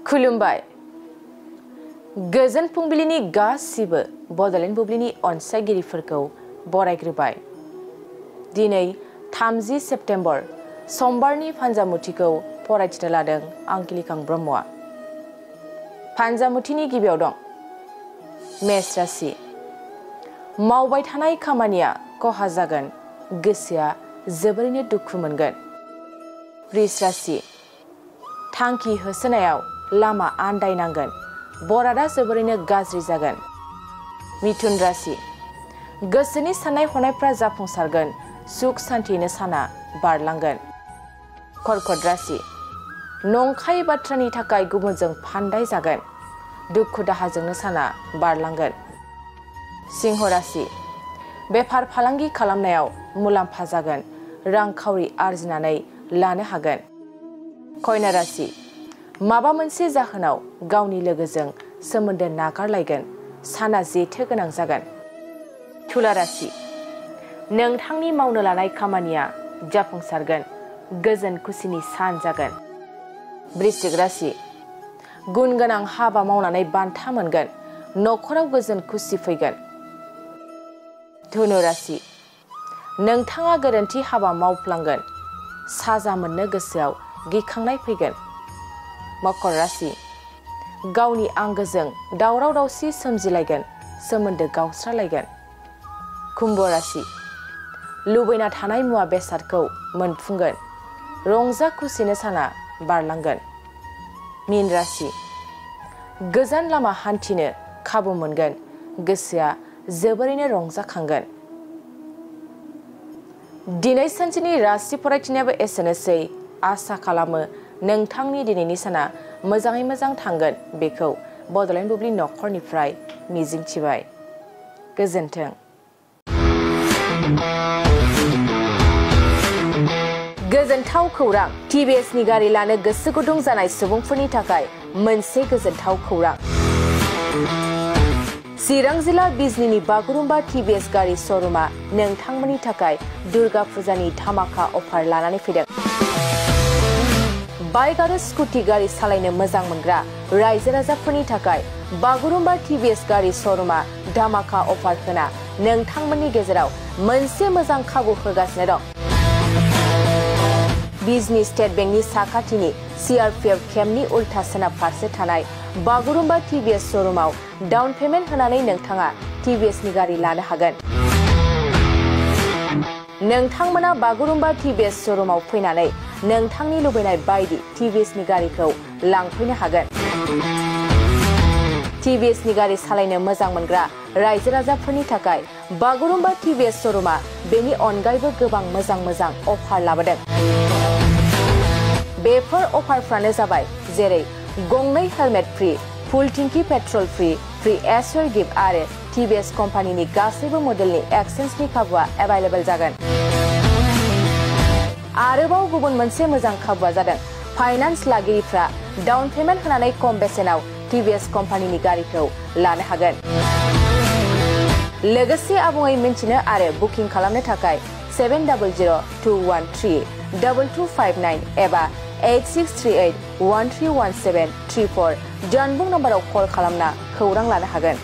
खुलुमबाय गोजोन फुंबिलिनि गासिबो बड'लेण्ड बुब्लिनि अनसायगिरिफोरखौ बरायग्रोबाय। दिनै 30 सेप्तेम्बर समबारनि फान्जामुथिखौ फरायथिनो लादों आं किलिखां ब्रह्मआ। फान्जामुथिनि गिबियाव दं मेष राशि। मावबाय थानाय खामानिया खहा जागोन, गोसोआ जोबोरैनो दुखु मोनगोन। वृष राशि। थांखि होसोनायाव लामा आन्दायनांगोन, बरादा जोबोरैनो गाज्रि जागोन। मिथुन राशि। गोसोनि साननाय हनायफ्रा जाफुंसारगोन, सुख सान्थियैनो साना बारलांगोन। कर्कट राशि। नंखाय बाथ्रानि थाखाय गुबुनजों फान्दाय जागोन, दुखु दाहाजोंनो साना बारलांगोन। सिंह राशि। बेफार फालांगि खालामनायाव मुलाम्फा जागोन, रांखावरि आरजिनानै लानो हागोन। कन्या राशि। माबा मोनसे जाहोनाव गावनि लोगोजों सोमोन्दो नागारलायगोन, साना जेथो गोनां जागोन। तुला राशि। नोंथांनि मावनो लानाय खामानिया जाफुंसारगोन, गोजोन खुसिनि सान जागोन। वृश्चिक राशि। गुन गोनां हाबा मावनानै बान्था मोनगोन, न'खराव गोजोन खुसि फैगोन। धनु राशि। नोंथाङा गोरोन्थि हाबा मावफ्लांगोन, साजा मोननो गोसोआव गिखांनाय फैगोन। मकर राशि। गावनि आंगोजों दावराव दावसि सोमजिलायगोन, सोमोन्दो गावस्रालायगोन। कुम्भ राशि। लुबैना थानाय मुवा बेसादखौ मोनफुंगोन, रंजा खुसिनो साना बारलांगोन। मीन राशि। गोजान लामा हान्थिनो खाबु मोनगोन, गोसोआ जोबोरैनो रंजाखांगोन। दिनै सानसेनि राशि फरायथिनायाबो एसेनोसै। आसा खालामो नोंथांनि दिनैनि साना मोजाङै मोजां थांगोन, बेखौ बड'लेण्ड बुब्लि न'खरनिफ्राय मिजिंथिबाय। गोजोन्थों। गोजोनथाव खौरां। टिभिएसनि गारि लानो गोसो गुदुं जानाय सुबुंफोरनि थाखाय मोनसे गोजोनथाव खौरां। चिरां जिल्ला बिजनीनि बागुरुम्बा टिभिएस गारि श'रुमा नोंथांमोननि थाखाय दुर्गा फुजानि धामाका अफार लानानै फैदों। बाइक आरो स्कुटि गारि सालायनो मोजां मोनग्रा रायजो राजाफोरनि थाखाय बागुरुम्बा टिभिएस गारि श'रुमा धामाका अफार होना नोंथांमोननि गेजेराव मोनसे मोजां खाबु होगासिनो दं। बिजनी स्टेट बेंकनि साखाथिनि CRPF केम्पनि उल्था सोनाब फारसे थानाय बागुरुम्बा टिभिएस श'रुमाव डाउन पेमेन्ट होनानै नोंथाङा टिभिएसनि गारि लानो हागोन। नोंथांमोना बागुरुम्बा टिभिएस श'रुमाव फैनानै नोंथांनि लुबैनाय बायदि टिभिएसनि गारिखौ लांफैनो हागोन। टिभिएसनि गारि सालायनो मोजां मोनग्रा रायजो राजाफोरनि थाखाय बागुरुम्बा टिभिएस श'रुमा बेनि अनगायैबो गोबां मोजां मोजां अफार लाबोदों। बेफोर अफारफ्रानो जाबाय जेरै गंनै हेलमेट फ्रि, फुल टिंकि पेट्रल फ्रि, फ्रि एसवेर गिफ्ट आरो टिभिएस कम्पानिनि गासैबो मडेलनि एक्सचेन्जनि खाबुआ एभाइलेबल जागोन। आरोबाव गुबुन मोनसे मोजां खाबुआ जादों फाइनान्स लागिरिफ्रा डाउन पेमेन्ट होनानै खम बेसेनाव टिभिएस कम्पानिनि गारिखौ लानो हागोन। लोगोसे आबुङै मिन्थिनो आरो बुकिं खालामनो थाखाय 7002132259 एबा 8638131734 जानबुं नाम्बाराव कल खालामना खौरां लानो हागोन।